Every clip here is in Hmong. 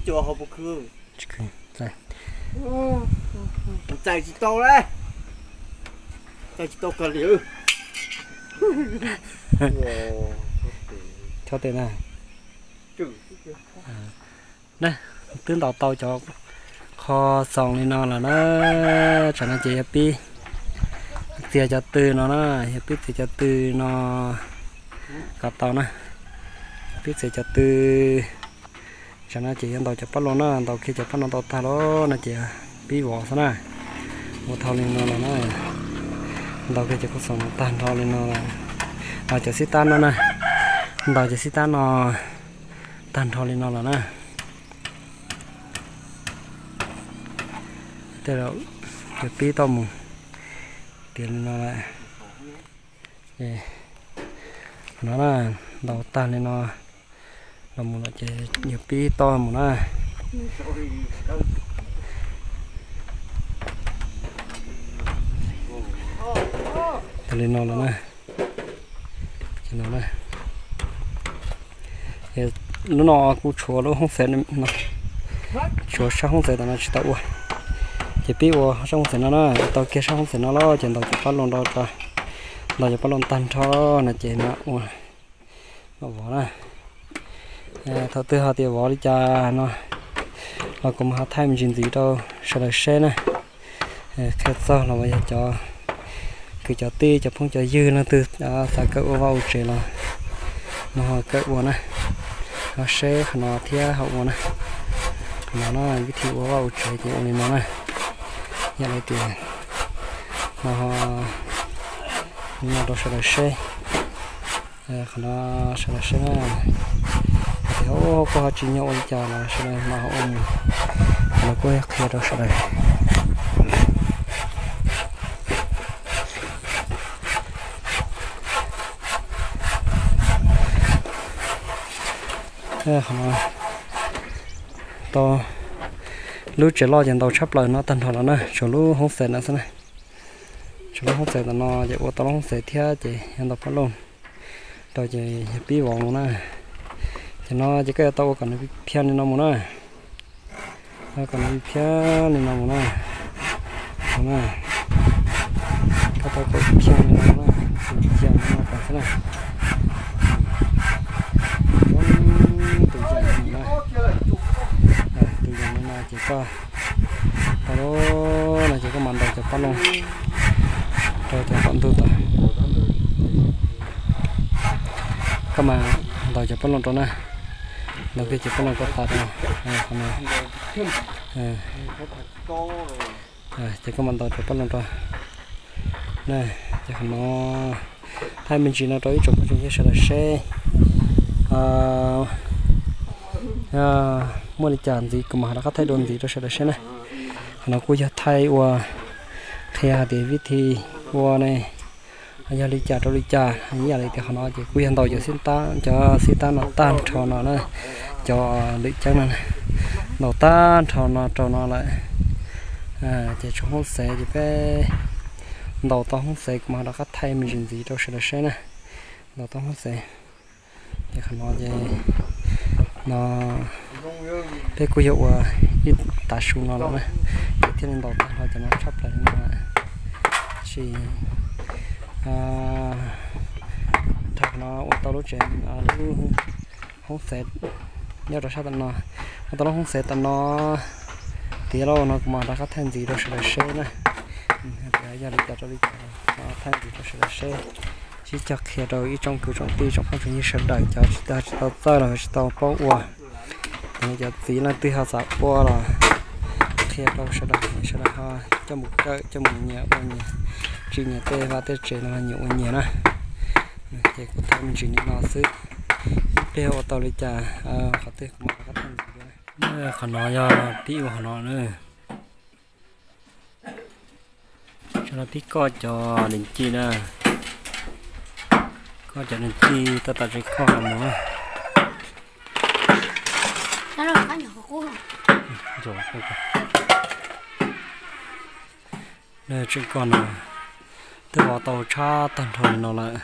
Cua hauv pus khw. Tsis khw, txais. Kuv txais tsis tau lawm. Txais tsis tau kawg li. Chob tes na. Na, twb ntaus tau cov qho xoos li no lawm na. Tsam no ces yog pib txiav cov tw no na, yog pib txiav cov tw no kom tau na. Pib txiav cov tw. Tsam no ces yuav ntaus cov paj loo na, ntaus kiag cov paj no tau tag lawm no ces pib vov xwb na. Vov dhau li no lawm na. Ntaus kiag cov qho xoos no tag nrho li no lawm. Los cov xib tab no na, ntaus cov xib tab no tag nrho li no lawm na. Tej zaum yuav pib toj mus tiav li no lawm. No na, ntaus tag li no los mus lawm ces yuav pib toj mus na. Tag li no lawm na. Ces no na, hnub no kuv tshuav lub hoob xav no, tshuav sab hoob xav tam no tsis tau ua. Ces pib ua sab hoob xav no na, ua tau kiag sab hoob xav no lawm ces ntaus cov paj loo rau, ntaus cov paj loo tag nrho no ces mam ua, mam vov na. Thaum twg hais tias vov li cas no los kuv mam ho thaij me ntsis ntxiv rau sawv daws saib na. Qhia txog los yog cov kwv cov tij cov phooj cov ywg leej twg xav kawm ua vaj ua tsev los no ho kawm ua na. Ho saib qhov no thiab ho ua na. Qhov no na, vib thib ua vaj ua tsev ces ua li no na. Yog li tias no ho no rau sawv daws saib. Qhov no sawv daws saib na. Hais tias koj ho tsis nyob ua li cas los sawv daws no ho ua mus. Qhov no kuj yog qhia rau sawv daws. Qhov no tau lub tsev loj ces ntaus tshaj plaws no tag nrho lawm na, tshuav lub hoob xav no xwb na. Tshuav lub hoob xav tam no ces ua tau lub hoob xav thiab ces yog ntaus paj looj rau ces yog pib vov mus na. Ces no ces koj yuav tau ua kom nws phiaj li no mus na. Ua kom nws phiaj li no mus na. Koj tau kom phiaj li no na, tsis cia li no kom xwb na. Zoo tus yees no na. Tus yees no ces koj tau lawm no ces koj mam ntaus cov paj looj rau cov qaum ntug tod. Koj mam ntaus cov paj looj rau na. Ntaus kiag cov paj looj rau tas rau qhov no. Ces koj mam ntaus cov paj looj rau na. Ces qhov no thaij me ntsis no rau ib tsoom phooj tsoom ywg sawv daws seb muaj li cas ntxiv kuv mam rov qab thaij dua ntxiv rau sawv daws seb na. Qhov no kuj yog thaij ua qhia hais tias vib thi ua ne yog li cas rau li cas. Ib yam li tias qhov no ces kuj yog ntaus cov xib tab, cov xib tab no tag nrho no na, cov lwm ceeb no na, ntaus tag nrho no rau no lawm. Ces tshuav hoob xav ces peb ntaus tau hoob xav kuv mam rov qab thaij me ntsis ntxiv rau sawv daws saib na. Ntaus tau hoob xav ces qhov no ces no peb kuj yog ua ib tav su no lawm na, ces thiaj li ntaus tag nrho cov no tshaj plaws li no. Tab sis dhau no ua tau lub tsev, lub hoob xav nyob rau sab tam no, ua tau lub hoob xav tam no tiav lawm no kuv mam rov qab thaij ntxiv rau sawv daws seb na. Yog li cas rau li cas thaij ntxiv rau sawv daws seb. Sib cog qhia rau ib tsoom kwv tsoom tij tsoom phooj tsoom ywg sawv daws, cov tsis tau, tsis tau txawj los tsis tau paub ua, cov txiv leej twg ho xav ua los qhia rau sawv daws, sawv daws ho coj mus kawm, coj mus nyias ua nyias, tsim nyias tej vaj tej tsev no nyias ua nyias na. Ces kuv thaij me ntsis li no xwb, ib pliag ua tau li cas qhov twg kuv mam rov qab thaij ntxiv dua. Qhov no yog pib ua qhov no na. Tsam no pib koj cov neeg ci na, koj cov neeg ci tau tas tsev koj no mus na. Tsev koj no twb vov tau tshab tag nrho li no lawm.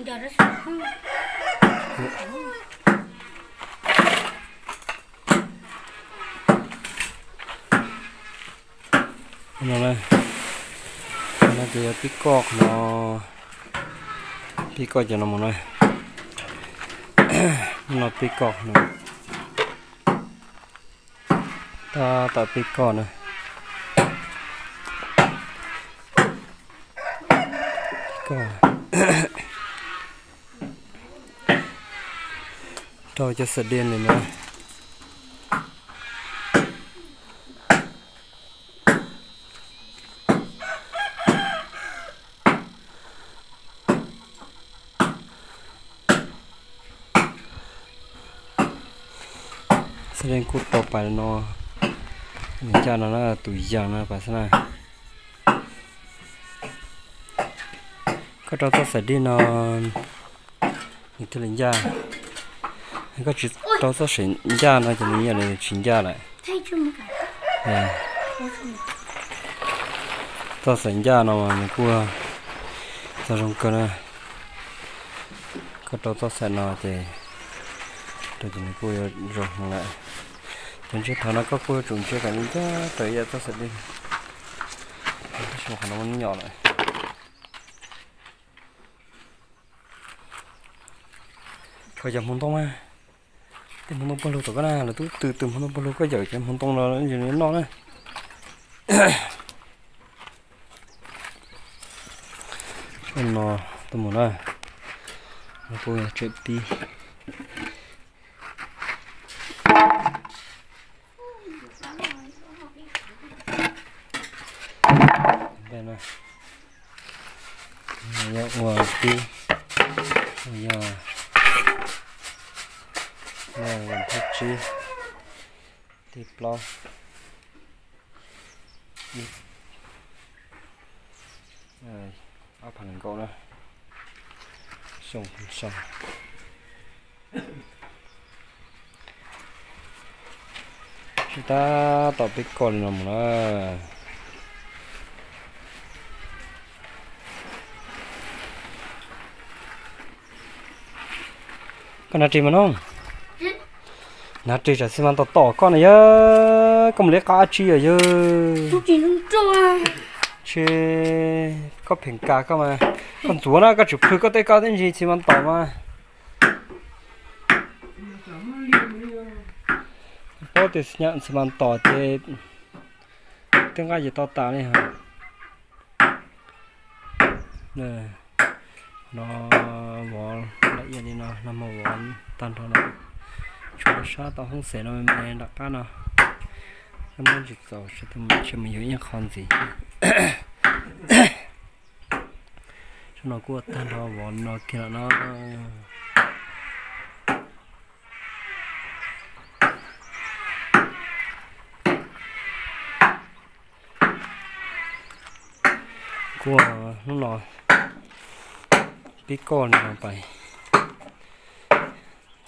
No, no ces yog pib koj no, pib koj cov no mus na. No pib koj no, tab tom pib koj na. Pib koj. Rau cov xav dej li na. Xav dej kuj rau pais no, nws ncaj no na, tus yas no pais xwb na. Koj rau txoj xaim dej no nws thiaj li ncaj. Koj tsis rau txoj xaim ncaj no ces nws yeej li tsis ncaj lawm. Txoj xaim ncaj no mas nws kuj txog zoo kawg na. Koj rau txoj xaim no ces rau ces nws kuj yuav zoo heev lawm. Ces ntshe thaum no koj kuj yuav tsum ntshe kom nws ncaj raws ib yam txoj xaim dej. Tab sis qhov no muaj nyuam lawm. Koj cov hmoov ntoo mas, tej hmoov ntoo pawg lug tom koj na, lawv twb tw tw hmoov ntoo pawg lug, koj yawm cov hmoov ntoo no noj na. No tuaj mus na, kuj tsem pib. Yog ua tib, yog thib tsib, thib plaub, ob phav nees nkaum na. Xyoo xyoo. Sib tab tom pib koj li no mus na. Koj hnav ris mas no. Hnav ris tsam xi mas tom tom koj na yog, koj mus liab qab dab tsi os yog. Tsis, koj pheem kas koj mas, koj ntxuav na, koj tseem plhws koj tej kab tej ntsis xi mas tom mas. Paub tias xi mas tom ces tej nqaij ces to tas li. No vov lawm ib yam li no, nag hmo vov tag nrho no, tshuav sab tom hoob xes no me me nram qab no. Koj muab ntsis txaus, tsis mus yuav ib qho ntxiv. Sab no kuj tag nrho vov no kiag lawm no. Kuj hnub no pib koj li no pais,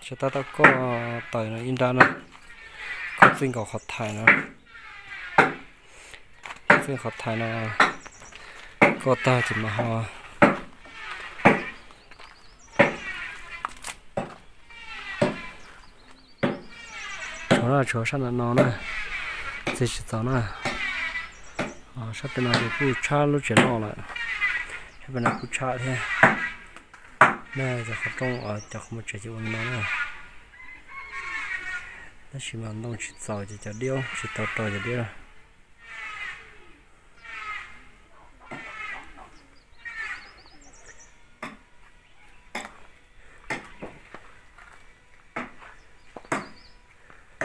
sab tab tom koj taws no ib nrab na, koj txij nkaus qhov thaiv no, koj txij qhov thaiv no, koj tag ces mas ho tshuav na, tshuav sab ntawm no na, txiav tsis txaus na. Sab pem no ces kuj tshab lub tsev loj lawm, sab pem no kuj tshab thiab. Na cov qhov rooj, cov qhov muag tsev ces ua li no na. Tab sis mas ntoo tsis txaus ces cov diab tsis tau rau cov diab.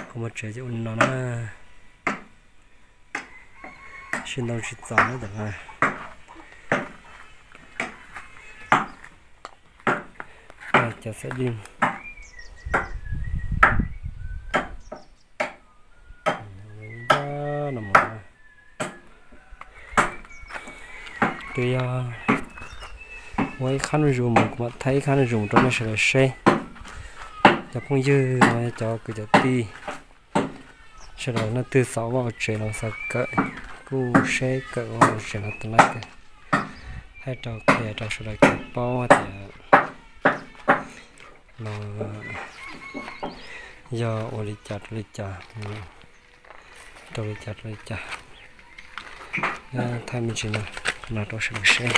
Qhov muag tsev ces ua li no na. Tab sis ntoo tsis txaus na, cov xaim dej. Twb yog muaj ib qhab zuj zus mus, kuv mam thaij ib qhab zuj zus rau nej sawv daws seb. Cov phooj ywg, cov kwv cov tij, sawv daws leej twg xav ua vaj ua tsev los xav kawm, kuj seb kawm vaj ua tsev los tus laj kawm, thaij rau qhia rau sawv daws kev paub tias No yog ua li cas rau li cas, rau li cas rau li cas. Thaij me ntsis no, qhov no rau sawv daws seb.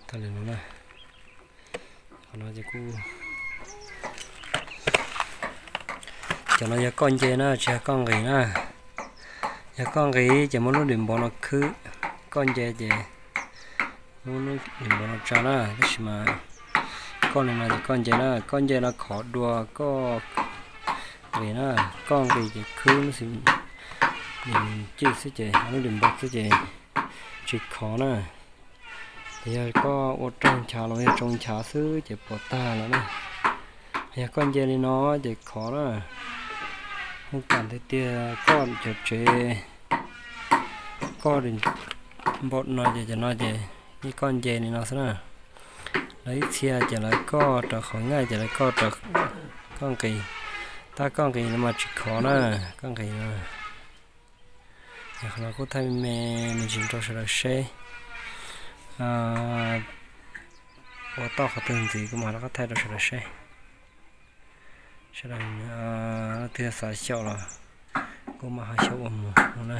Thaij li no na. Qhov no ces kuj, cov no yog koj nce na, tsis yog koj nqis na. Yog koj nqis ces muab lub dim npov no khwb, koj nce ces muab lub dim npov no tsa na. Tab sis mas koj li no ces koj nce na, koj nce no khov dua koj nqis na. Koj nqis ces khwb lub xim dim cij xwb ces, lub dim npov xwb ces tsis khov na. Ces yog koj ua raug nchav los yog tsoo nchav xwb ces puas tag lawm na. Yog koj nce li no ces khov na. Hu kam tiag tiag koj cov tsev, koj npaum no ces cov no ces yeej koj nce li no xwb na. Lawv ib txhia ces lawv koj rau qhov nqaij ces lawv koj rau koj nqis. Tab koj nqis no mas tsis khov na, koj nqis no. Qhov no kuj thaij me me ntsis rau sawv daws seb, ua tau qhov twg ntxiv kuv mam rov qab thaij rau sawv daws seb. Sawv daws leej twg xav xyaum los kuj mam ho xyaum ua mus no na.